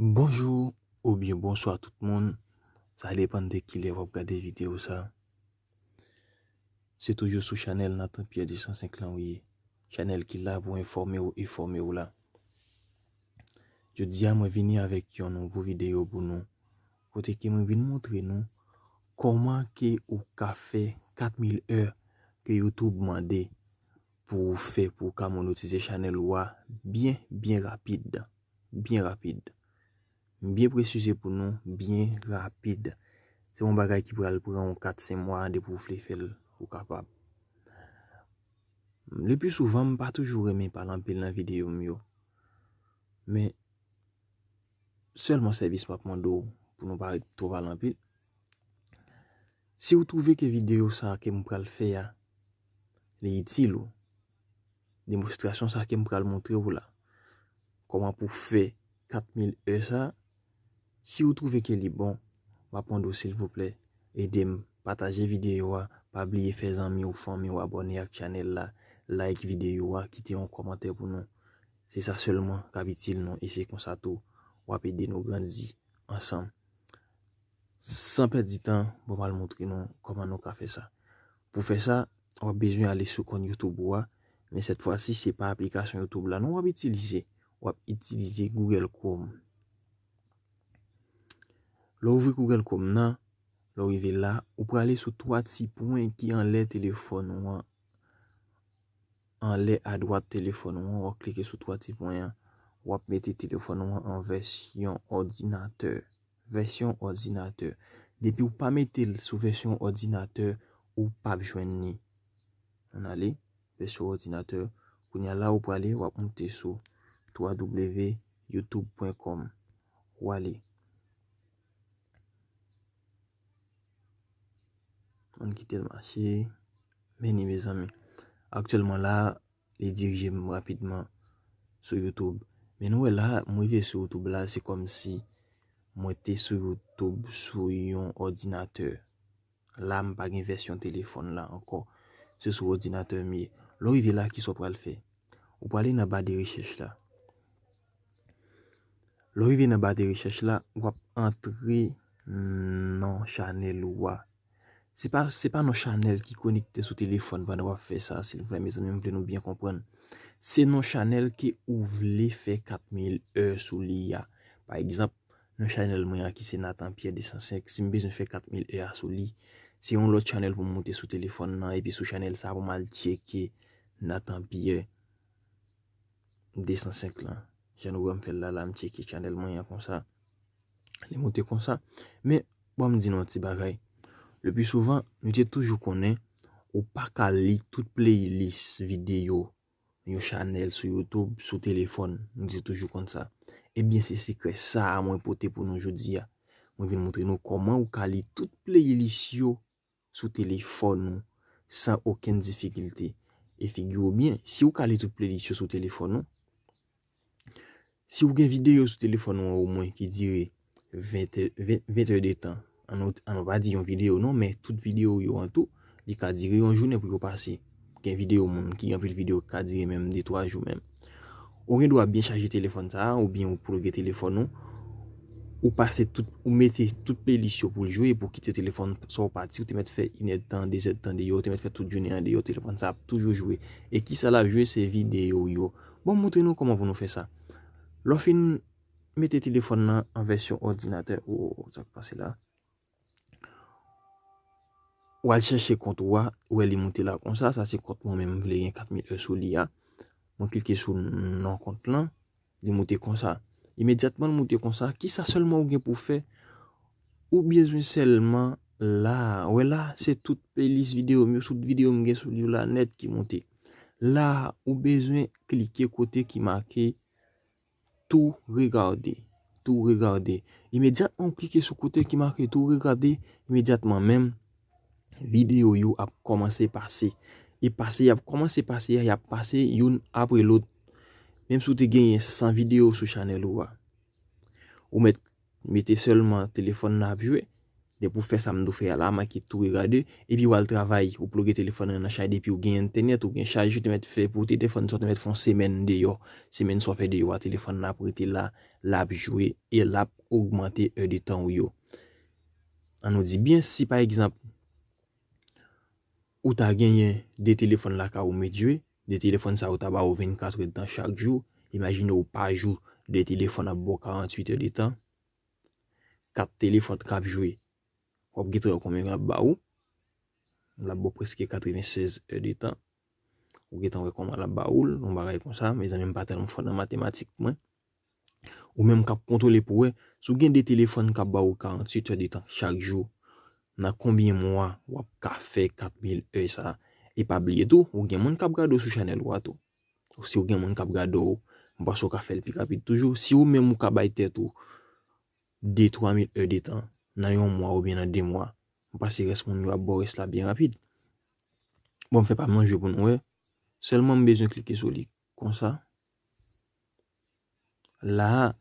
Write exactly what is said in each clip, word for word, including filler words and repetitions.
Bonjou oubyen bonswa tout moun. Sa depann de kilè w ap gade videyo sa. Se toujou sou chanèl Nathan Pierre de san senk lan ou ye. Chanèl ki la pou enfòme w e fòme w la. Jodi a mwen vini avèk yon nouvo videyo pou nou. Kote ke mwen vin montre nou kòman ke ou ka fè kat mil è ke YouTube mande pou ou fè pou ou ka monétize chanèl ou a byen, byen rapid. Byen rapid. M byen presize pou nou, byen rapid. Se yon bagay ki pral pran yon kat senk mwa depi ou vle fè l, ou kapab. Le pli souvan, m pa toujou renmen pale anpil nan videyo m yo. Men, sèlman sèvis m ap mande w pou nou pa ret twò pale anpil. Si w twouve ke videyo sa a ke m pral fè a, li itil ou, demonstrasyon sa a ke m pral montre w la, kòman pou fè kat mil è sa, si w twouve ke li bon, m ap mande w silvouplè, ede m pataje videyo a, pa bliye fè zanmi w, fanmi w abòne ak chanèl la, like videyo a, kite yon kòmantè pou nou. Se sa sèlman k ap itil nou e se konsa tou w ap ede nou grandi ansanm. San pèdi tan, bon, m al montre nou kòman nou ka fè sa. Pou fè sa, w ap bezwen ale sou kont YouTube ou a, men sèt fwa si se pa aplikasyon YouTube la non w ap itilize. W ap itilize Google Chrome. Lè w ouvri Google Chrome nan, lè w rive la, ou prale sou twa ti pwen ki anlè telefòn ou an, anlè adwat telefòn ou an, w ap klike sou twa ti pwen an, w ap mete telefòn ou an an vèsyon òdinatè. Vèsyon òdinatè. Depi w pa mete l sou vèsyon òdinatè, ou p ap jwenn li. Ann ale, vèsyon òdinatè. Kounye a la, ou prale, w ap moute sou w w w youtube pwen com. W ale. Ann kite l mache. Men ni, mezanmi. Aktyèlman la, li dirije m rapidman sou YouTube. Men nou wè la, m rive sou YouTube la, se kòmsi mwen te sou YouTube sou yon òdinatè. La, m pa gen vèsyon telefòn la ankò. Se sou òdinatè m ye. Lè w rive la, kisa w pral fè? Ou prale nan ba de rechèch la. Lè w rive nan ba de rechèch la, w ap antre non chanèl ou a. Se pa, se pa non chanèl ki konekte sou telefòn pandan w ap fè sa, silvouplè, mezanmi, m vle nou byen konprann. Se non chanèl ke ou vle fè kat mil è sou li a. Pa egzanp, non chanèl mwen an ki se Nathan Pierre de san senk, si m bezwen fè kat mil è a sou li, se yon lòt chanèl pou m moute sou telefòn nan, epi sou chanèl sa pou m al tcheke Nathan Pierre de san senk lan. Jan nou wè m fè l la, la, m tcheke chanèl mwen an konsa. Li moute konsa. Men, bon, m di nou yon ti bagay. Le pli souvan, nou te toujou konnen ou pa ka li tout playlist videyo yon chanèl sou YouTube, sou telefòn. Nou te toujou konn sa. Ebyen, se sekrè sa a mwen pote pou nou jodi a. Mwen vin montre nou kòman ou ka li tout playlist yo sou telefòn ou san okenn difikilte. E figi w byen, si w ka li tout playlist yo sou telefòn ou, si w gen videyo sou telefòn ou an omwen ki dire ven, ven, ven è de tan, an nou, an nou pa di yon videyo non, men tout videyo yo an tou, li ka dire yon jounen pou yo pase. Gen videyo moun ki, anpil videyo ki ka dire menm de twa jou menm. Ou gen dwa byen chaje telefòn sa a, oubyen ou ploge telefòn ou, ou pase tout, ou mete tout playlist yo pou l jwe, epi w kite telefòn sa w pati, ou te mèt fè inèdtan, dezèdtan deyò, ou te mèt fè tout jounen an deyò, telefòn sa a ap toujou jwe. E kisa l ap jwe? Se videyo yo. Bon, m montre nou kòman pou nou fè sa. Lè w fin mete telefòn nan an vèsyon òdinatè, o, sa k pase la? W al chèche kont ou a, ou wè li moute la konsa, sa se kont mwen menm, m vle gen kat mil è sou li a. Mwen klike sou non kont lan, li moute konsa. Imedyatman l moute konsa, kisa sèlman ou gen pou fè? Ou bezwen sèlman la, wè la, se tout playlist videyo m yo, tout videyo m gen sou li yo la nèt ki moute. La, ou bezwen klike kote ki make tout regarder, tout regarder. Imedyatman w klike sou kote ki make tout regarder, imedyatman menm videyo yo ap kòmanse pase. E pase y ap kòmanse pase a, y ap pase youn apre lòt. Menm si w te genyen san videyo sou chanèl ou a, ou mèt mete sèlman telefòn nan ap jwe, Depi w fè sa m di w fè a la, make tou regade, epi w al travay, ou ploge telefòn nan nan chaj, depi w gen entènèt, ou gen chaj, ou te mèt fè pou telefòn sa, ou te mèt fè yon semèn deyò. Semèn sa w fè deyò a, telefòn nan ap rete la, l ap jwe, e l ap ogmante è de tan ou yo. An nou di byen, si pa egzanp, ou ta genyen de telefòn lakay ou mèt jwe, de telefòn sa yo ta ba ou vennkat è de tan chak jou, imajine ou pa jou, de telefòn ap ba w karanntuit è de tan, kat telefòn k ap jwe, w ap gentan wè konbyen l ap ba ou, l ap ba w prèske katrevennsèz è de tan, ou gentan wè kòman l ap ba ou l, yon bagay konsa, mezanmi, m pa tèlman fò nan matematik mwen. Ou menm k ap kontwole pou wè, si w gen de telefòn k ap ba ou karanntuit è de tan chak jou, nan konbyen mwa w ap ka fè kat mil è sa? E pa bliye tou, ou gen moun k ap gade w sou chanèl ou a tou. Si w gen moun k ap gade w, m panse w ka fè l pi rapid toujou. Si ou menm ou ka bay tèt ou de twa mil è de tan nan yon mwa oubyen nan de mwa, m panse rès moun yo ap ba w rès la byen rapid. Bon, m fè pa m nan jwe pou nou wè. Sèlman m bezwen klike sou li konsa. La,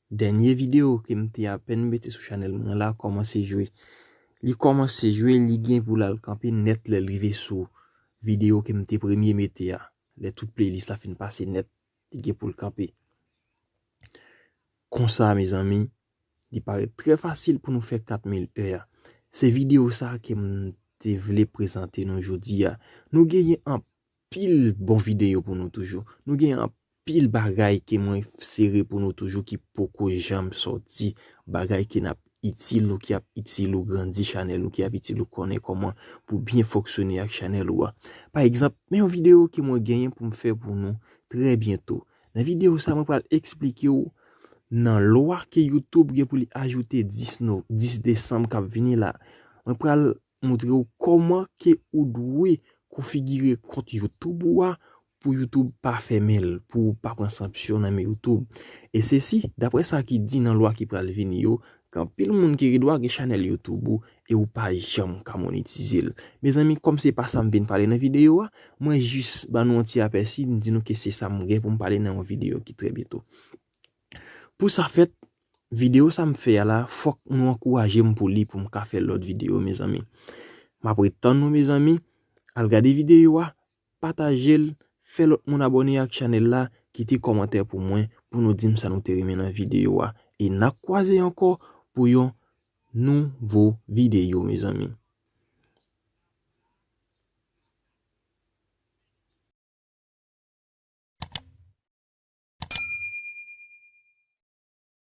dènye videyo ke m te apèn mete sou chanèl mwen la kòmanse jwe. Li kòmanse jwe, li gen pou l al kanpe nèt lè l rive sou videyo ke m te premye mete a. Lè tout playlist la fin pase nèt, li gen pou l kanpe. Konsa, mezanmi, li parèt trè fasil pou nou fè kat mil è a. Se videyo sa ke m te vle prezante nou jodi a. Nou genyen anpil bon videyo pou nou toujou. Nou genyen anpil bagay ke mwen sere pou nou toujou ki poko janm sòti. Bagay ke n ap itil ou, ki ap itil ou grandi chanèl ou, ki ap itil ou konnen kòman pou byen fonksyone ak chanèl ou a. Pa egzanp, men yon videyo ke mwen genyen pou m fè pou nou trè byento. Nan videyo sa, mwen pral eksplike w nan lwa ke YouTube gen pou li ajoute dis no-, dis desanm k ap vini la. Mwen pral montre w kòman ke ou dwe konfigire kont YouTube ou a pou YouTube pa fèmen l, pou w pa pran sanksyon nan men YouTube. E sesi, daprè sa ki di nan lwa ki pral vini yo, gen anpil moun ki gen dwa gen chanèl YouTube ou e ou pa janm ka monetize l. Mezanmi, kòm se pa sa m vin pale nan videyo a, mwen jis ban nou yon ti apèsi, m di nou ke se sa m gen pou m pale nan yon videyo ki trè byento. Pou sa fèt, videyo sa m fè a la, fòk nou ankouraje m pou li pou m ka fè lòt videyo, mezanmi. M ap ret tann nou, mezanmi. Al gade videyo a, pataje l, fè lòt moun abòne ak chanèl la, kite kòmantè pou mwen, pou nou di m sa nou te renmen nan videyo a. E n ap kwaze ankò pou yon nouvo videyo, mezanmi.